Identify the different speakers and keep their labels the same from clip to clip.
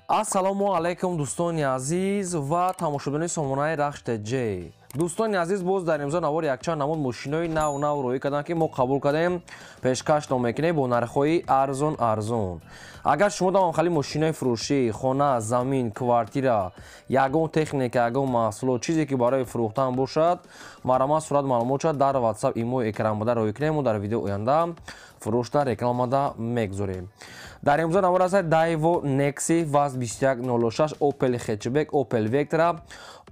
Speaker 1: Ассалому алайкум, дӯстони азиз ва тамошобинони сомонаи Рахш ТЖ. Дӯстони азиз, боз дар имзо навор якчанд намуд мошинои нав нав роӣ карданд, ки мо қабул кардем, пешкашто мекунем бо нархҳои арзон арзон. Агар шумо давом хали мошинои фурӯшӣ, хона, замин, квартира, ягон техника, ягон маҳсулот, чизе ки барои фурӯхтан бошад, марҳамат, сурат маълумот шад дар WhatsApp, имо экран буда роӣ кунем, мо дар видео оянда фурӯшта рекламада мегузорем. Дар имзо навор аст Daewoo Nexi, ВАЗ 2106, Opel Hatchback, Opel Vectra,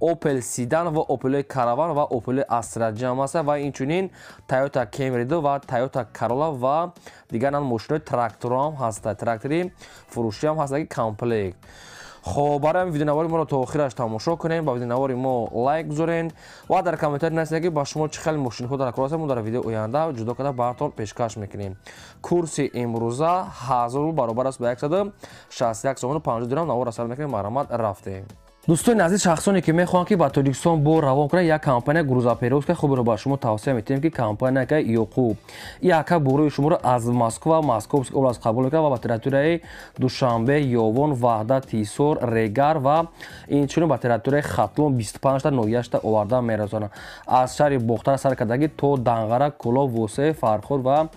Speaker 1: Opel Sedan ва Opel Caravan ва Opel Astra ҷамъ аст ва инчунин Toyota Camry 2 ва Toyota Corolla ва дигар нам мошинои тракторҳо ҳам ҳаста, трактори фурӯшӣ ҳам ҳаста, ки комплект. Хоб, барои ҳамин видеонавори моро то охираш тамошо кунем, ба видеонавори мо лайк гузорен ва дар комментарий нависед, ки ба шумо чӣ хел мошинҳо дар кор ҳастанд, мо дар видео оянда ҷудо карда баратон пешкаш мекунем. Курси имрӯза 1000 рубл баробар аст ба 161 сомону 50 дирам. Навор асар мекунем, марҳамат, рафтем. Дӯстони азиз, шахсоне ки мехоҳанд, ки ба Тоҷикистон бор равон кунанд, як компания грузоперевозка хуберо ба шумо тавсия метиҳем, ки компания Ёқуб. Яка борои шуморо аз Москва, Московский область қабул мекунад ва ба территорияи Душанбе, Ёвон, Ваҳдат, Ҳисор, Регар ва инчунин ба территорияи Хатлон 25та ноҳияшта оварда мерасонад. Аз шаҳри Бохтар сар кардагӣ то Данғара, Кӯлоб, Восеъ, Фархор ва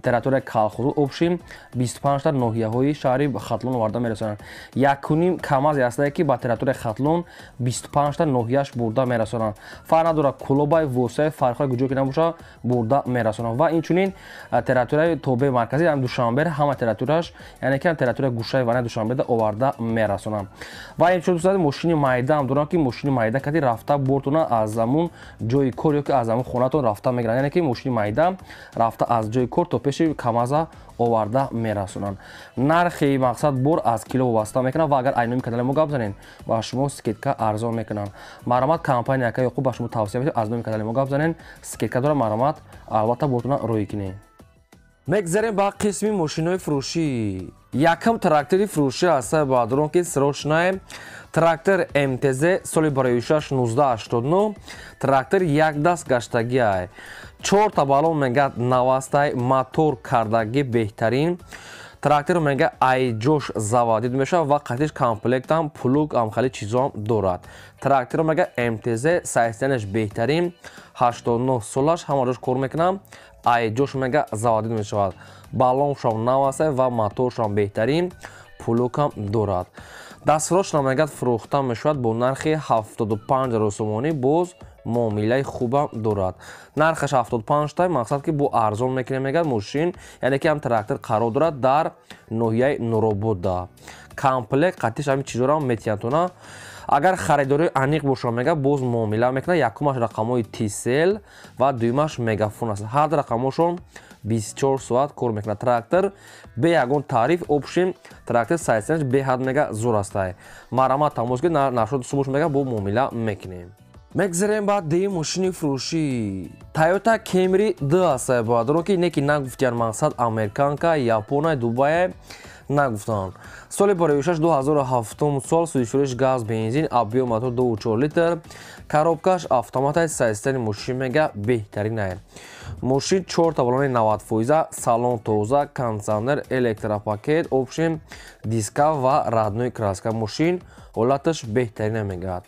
Speaker 1: территорияи Калхозу, общем 25та ноҳияҳои шаҳри Хатлон оварда мерасонанд. Якуним КАМАЗе ҳастае, ки ба территорияи Хатлон 25та ноҳияш бурда мерасонанд. Фарқ надорад, Кӯлобай, Восеъ, Фархор, куҷое ки набошад, бурда мерасонанд. Ва инчунин территорияи тобеи марказӣ, яъне Душанбе, ҳама территорияш, яъне ки территорияи гӯшаи ванаи Душанбеда оварда мерасонанд. Ва инчунин, дӯстон, мошини майда ҳам доранд, ки мошини майда кати рафта бортона аз ҳамун ҷои кор ё ки аз ҳамун хонатон рафта мегиранд, яъне ки мошини майда рафта аз ҷои кор то пеши КАМАЗа оварда мерасонанд. Нархи мақсад бор аз кило вобаста мекунад ва агар айноми канали мо гап занед, ба шумо скидка арзон мекунанд. Марҳамат, компания ака Ёқуб ба шумо тавсия медиҳем, аз номи канали мо гап занед, скидка дорад, марҳамат, албатта бортона рӯй кунед. Мегзарем ба қисми мошинои фурӯшӣ. Якам трактори фурӯшӣ ҳаста, баъдрон ки срочное, трактор МТЗ, соли бароишаш 1989, трактор як даст гаштагиай, чорта балон мега навастай, мотор кардагӣ беҳтарин. Трактор мега айҷош заводить мешавад ва қатиш комплектам, плуг ам, хеле чизоам дорад. Трактор мега МТЗ, состоянияш беҳтарин, 89 солаш, ҳама ҷош кор мекунам, айҷош мега заводить мешавад, баллоншам нав аст ва моторшам беҳтарин, плугам дорад. Дастфурӯшна мегӯяд, фурӯхта мешавад бо нархи 75 сомонӣ, боз муомилаи хубам дорад. Нархаш 75 та, мақсад ки бо арзон мекунем, мегӯяд. Мошин, яъне ки ҳам трактор қарор дорад дар ноҳияи Нурободда, комплект қатиш ҳамин чизорам метиҳанд. Агар харидории аниқ бошад, мега боз муомила мекунад. Якумаш рақамҳои Тисел ва дуюмаш Мегафон аст. Ҳар рақамҳошон 24 соат кор мекунад. Трактор бе ягон таъриф, общем трактор состоянияш беҳад мега зур астай. Марҳамат, тамос ки нашуд сумуш, мега бо муомила мекунем. Мегзарем ба дуюм мошини фурӯшӣ. Toyota Camry 2 аст, бародарон, ки не ки нагуфтиян, мақсад американка, Япония, Дубай нагуфтанд. Соли бароишаш 2007 сол, сӯзишвориш газ, бензин, объём мотор 2,4 литр, коробкаш автоматай. Состояние мошин мега беҳтаринай. Мошин чорта балони 90%, салон тоза, кондиционер, электропакет, общем диска ва родной краска. Мошин ҳолаташ беҳтарина мегӯяд.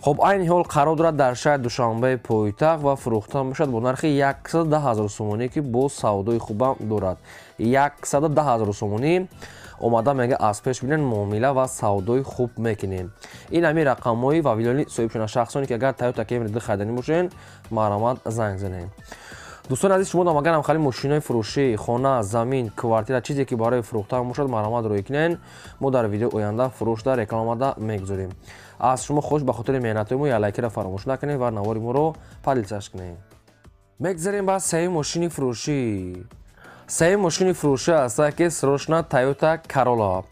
Speaker 1: Хоб, айни ҳол қарор дорад дар шаҳри Душанбеи пойтахт ва фурӯхта мешавад бо нархи 110 ҳазор сомонӣ, ки боз савдои хубам дорад. 110 ҳазор сомонӣ, омада мега аз пеш бинен, муомила ва савдои хуб мекунем. Ин ҳамин рақамҳои вавилони соҳибшона. Шахсоне ки агар Toyota Camry 2 хариданӣ бошен, марҳамат, занг занед. Дӯстони азиз, шумо агарам хали мошинои фурӯшӣ, хона, замин, квартира, чизе ки барои фурӯхтан бошад, марҳамат, рӯй кунед, мо дар видеои оянда фурӯшда рекламада мегузорем. Аз шумо хоҳиш, ба хотири меҳнатҳои мо як лайкиро фаромӯш накунед ва навори моро поделиться кунед. Мегзарем ба сеюм мошини фурӯшӣ. Сеюм мошини фурӯшӣ аста, ки срочно, Toyota Corolla,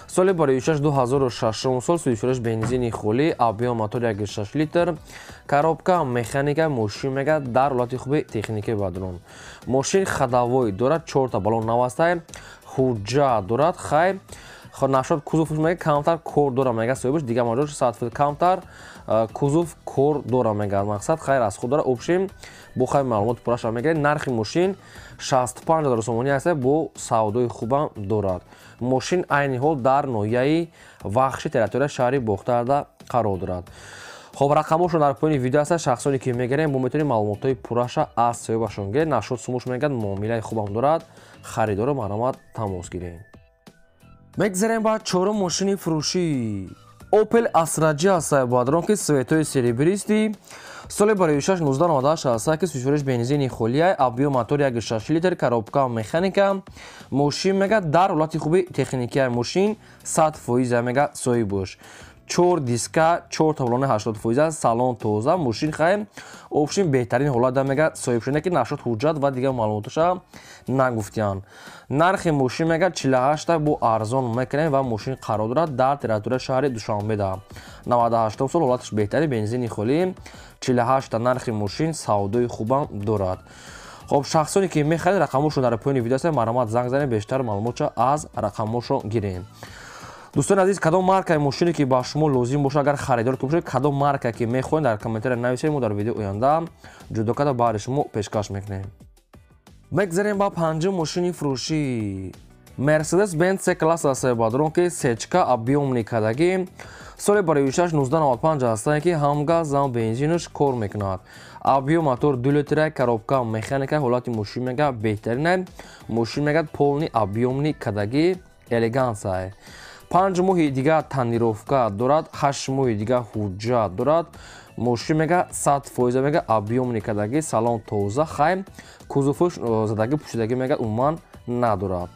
Speaker 1: соли бароишаш 2006 сол, сӯзишвориш бензини холӣ, объём мотор 1,6 литр, коробка механика. Мошин мега дар ҳолати хуби техникӣ, бадрон. Мошин ходовой дорад, чорта балон навастай, ҳуҷҷат дорад. Хай, Нашод кузовш мега камтар кор дора мега соҳибаш, дига маҷош 100% камтар кузов кор дора мега. Мақсад хайр аз худ дора. Общем бо хайр маълумоти пурраша мегиред. Нархи мошин 65 000 сомонӣ аст, бо савдои хубам дорад. Мошин айни ҳол дар ноҳияи Вахши территорияи шаҳри Бохтарда қарор дорад. Хоб, рақамошон дар поёни видео аст. Шахсоне ки мегирем, бо метавонед маълумотҳои пурраша аз соҳибашон гиред. Нашод сумуш мегӯяд, муомилаи хубам дорад. Харидоро марҳамат тамос гиред. Мегзарем ба чорум мошини фурӯшӣ. Opel Astra G аст, бадрон ки цветои серебристый, соли барои 1998 аст, ки сӯзишвориш бензини холия, объём мотор 1.6 литр, коробка механика. Мошин мега дар ҳолати хуби техникия, мошин 100% мега соҳибош. 4 диска, 4 таблони 80%, салон тоза, мошин хайм общем беҳтарин ҳолат мега соҳиб шуда, ки нашуд ҳуҷҷат ва дигар маълумоташа нагуфтиянд. Нархи мошин мега 48 бо арзон мекунем ва мошин қарор дорад дар территорияи шаҳри Душанбеда. 98 сол, ҳолаташ беҳтари, бензини холӣ, 48 нархи мошин, савдои хубам дорад. Хоб, шахсоне ки мехаред, рақамошон дар поёни видео аст, марҳамат занг занед, бештар маълумотша аз рақамошон гирем. Дӯстони азиз, кадом маркаи мошине ки ба шумо лозим бошад, агар харидор ки бошед, кадом марка ки мехоҳед, дар комментария нависед, мо дар видео оянда ҷудо карда баҳри шумо пешкаш мекунем. Мегзарем ба панҷум мошини фурӯшӣ. Mercedes Benz C класс аст, бадрон ки сечка объёмный кардагӣ, соли барои 1995 аст, ки ҳам газ ҳам бензинаш кор мекунад. Объём мотор 2 литра, коробка механика, ҳолати мошин мега беҳтарин, мошин мега полный объёмный кардагӣ, элегансия. 5 моҳи дига тонировка дорад, 8 моҳи дига ҳуҷҷат дорад. Мошин мега 100% мега объёмный кардагӣ, салон тоза, хайм кузовш задагӣ пӯшидагӣ мега умуман надорад.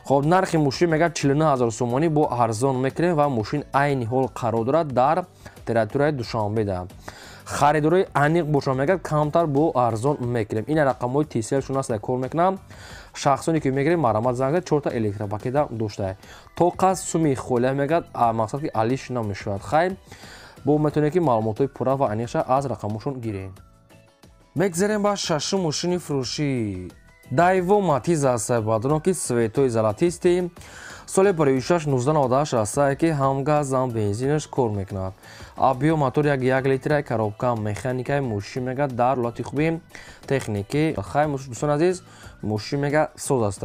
Speaker 1: Хоб, нархи мошин мега 49 000 сомонӣ бо арзон мекунем ва мошин айни ҳол қарор дорад дар территорияи Душанбеда. Харидорои аниқ бошад мега камтар бо арзон мекунем. Ин рақамҳои тиселшон аст, кор мекунам. Шахсоне ки мегирем, марҳамат занг занед, 4 та электропакета доштае. То қас суми холия мегӯяд, мақсад ки алиш намешавад. Хайр, бо метавонед ки маълумотҳои пурра ва аниқша аз рақамҳошон гирем. Мегзарем ба шашум мошини фурӯшӣ. Дайво Матиз аст, бадрон ки цветои золотистый, соли барои 1998 аст, ки ҳам газ ҳам бензинаш кор мекунад. Объём мотор 1 литра, коробка механика, мошин мега дар ҳолати хуби техникӣ. Хайр, дӯстони азиз, мошин мега соз аст.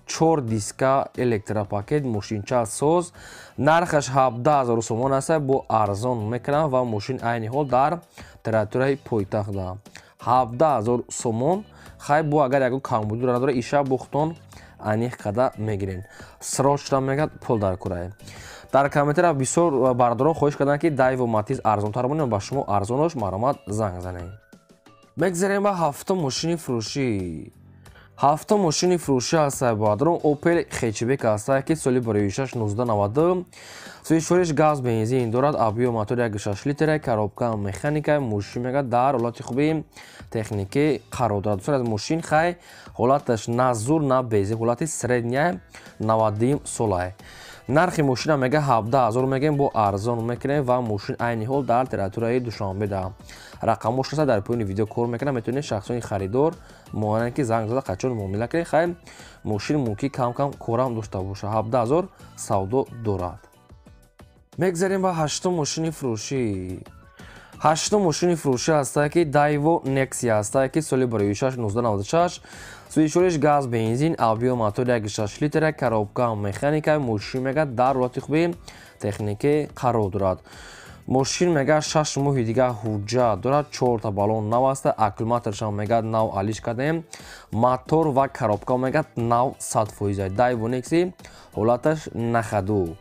Speaker 1: 4 диска, электропакет, мошинча соз. Нархаш 17 000 сомон аст, бо арзон мекунам ва мошин айни ҳол дар территорияи пойтахтда. 17 000 сомон. Хайр, бо агар ягон камбудиро надора, иша бухтон аниқ карда мегирен. Срочно мегӯяд пул дар курае. Дар комментария бисёр бародарон хоҳиш карданд, ки Дайво Матиз арзонтар монем, ба шумо арзонош марҳамат занг занед. Мегзарем ба ҳафтум мошини фурӯшӣ. Ҳафтум мошини фурӯшӣ аст, бародарон, Opel хэтчбек аст, ки соли барои 1992, сӯзишвориш газ бензин дорад, объём мотор 1.6 литра, коробка механика, мошин мега дар ҳолати хуби техникӣ қарор дорад. Дӯстони азиз, мошин хай ҳолаташ на зур на безӣ, ҳолати средняя, 92 солае. Нархи мошина мега 17 000 мегӯем, бо арзон мекунем ва мошин айни ҳол дар территорияи Душанбеда. Рақамҳош аст, дар поёни видео кор мекунам, метавонед шахсони харидор муайян ки занг зада қачон муомила кунед. Хайр, мошин мумкин кам-кам корам дошта бошад. 17 000 савдо дорад. Мегзарем ба ҳаштум мошини фурӯшӣ. Ҳаштум мошини фурӯшӣ аст, ки Дайво Nexia аст, ки соли барои 1996, сӯзишвориш газ бензин, объём мотор 1.6 литра, коробка механика, мошин мега дар ҳолати хуби техникӣ қарор дорад. Мошин мега 6 моҳи дига ҳуҷҷат дорад, 4 та баллон нав аст, аккумуляторшам мега нав алиш кардем, мотор ва коробка мега нав 100%. Дайво Nexia ҳолаташ нахаду.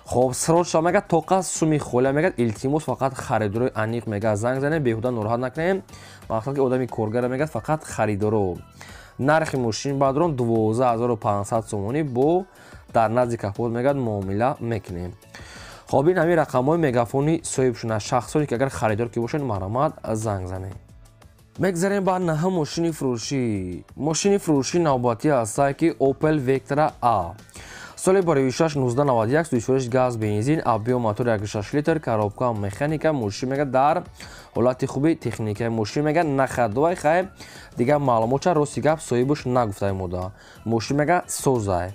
Speaker 1: Хоб, срочно мега тоқа суми холия мега, илтимос фақат харидорои аниқ мега занг занед, беҳуда нороҳат накунем. Мақсад ки одами коргара мега фақат харидоро. Нархи мошин бадрон 12500 сомонӣ бо дар назди капот мега муомила мекунем. Хоб, ин ҳамин рақамҳои мегафони соҳиб шуда. Шахсоне ки агар харидор ки бошед, марҳамат занг занед. Мегзарем ба наҳум мошини фурӯшӣ. Мошини фурӯшӣ навбатӣ аст, ки Opel Vectra A. Соли барои 1991, сӯзишвориш газ бензин, объём мотор 1.6 литр, коробка механика, мошин мега дар ҳолати хуби техника, мошин мега нахадовай. Хайр, дигар маълумотча рости гап соҳибаш нагуфтаи мода. Мошин мега созай.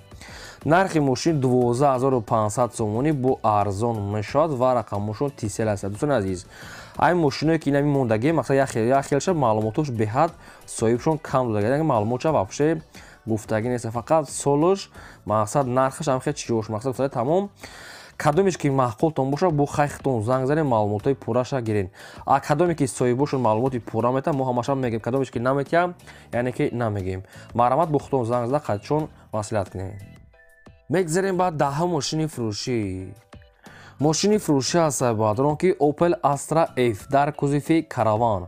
Speaker 1: Нархи мошин 12500 сомонӣ бо арзон мешавад ва рақамошон Тисел аст. Дӯстони азиз, ай мошиное ки инами мондагӣ, мақсад як хелша маълумотош беҳад соҳибшон кам додагӣ, маълумотша вообще гуфтагӣ нест, фақат солуш, мақсад нархаш ҳам хел чиёш мақсад гуфтагӣ тамом. Кадомеш ки маъқултон бошад, бо хайхтон занг занед, маълумотҳои пурраша гиред. А кадоме ки соҳибошон маълумоти пурра метаҳад, мо ҳамаша мегӯем. Кадомеш ки наметиҳам, яъне ки намегӯем. Марҳамат, бо худтон занг зада қадшон маслиҳат кунед. Мегзарем ба даҳум мошини фурӯшӣ. Мошини фурӯшӣ аст, бародарон, ки Opel Astra F дар кузови Караван.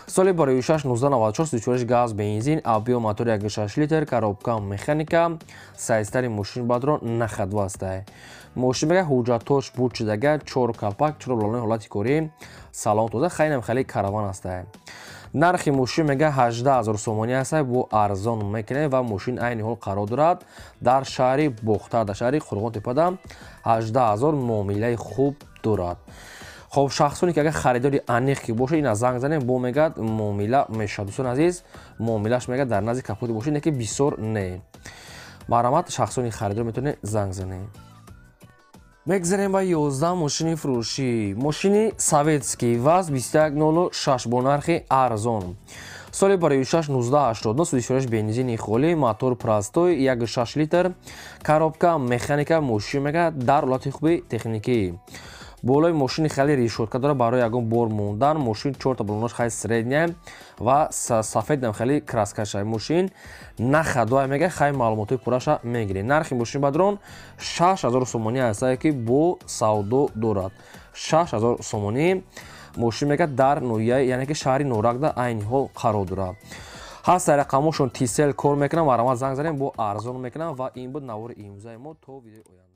Speaker 1: Соли барои 1994, сӯзишвориш газ, бензин, объём мотор 1.6 литр, коробка механика, сайзтари мошин, бародарон, нахадва астае. Мошин мега ҳуҷҷатош буд шудага, чор калпак, чор балони ҳолати корӣ, салон тоза, хайнам хеле Караван астае. Нархи мошин мега 18000 сомонӣ аст, бо арзон мекунем ва мошин айни ҳол қарор дорад дар шаҳри Бохтар, дар шаҳри Қурғонтепада. 18000 муомилаи хуб дорад. Хоб, шахсоне ки агар харидори аниқ ки бошад, ина занг занем, бо мегӯяд муомила мешавад. Дӯстони азиз, муомилаш мегӯяд дар назди капоти мошин, не ки бисёр не. Марҳамат, шахсони харидор метавонед занг занед. Мегзарем ба 11 мошини фурӯшӣ. Мошини советский ВАЗ 2106 бо нархи арзон. Соли барои 1989, сӯзишвориш бензини холӣ, мотор простой, 1.6 литр, коробка механика. Мошин мега дар ҳолати хуби техникӣ. Болои мошини хеле решётка дорад барои ягон бор мондан. Мошин чорта балонош хеле средняя ва сафедам хеле краскаша. Мошин нахадуай мега, хай маълумотҳои пурраша мегиред. Нархи мошин, бародарон, 6000 сомонӣ астае, ки бо савдо дорад. 6000 сомонӣ. Мошин мега дар ноҳияи, яъне ки шаҳри Норакда айни ҳол қарор дорад. Ҳаст рақамошон Тисел кор мекунам, марҳамат, занг занем, бо арзон мекунам. Ва ин буд навори имрӯзаи мо. То видеои оянда.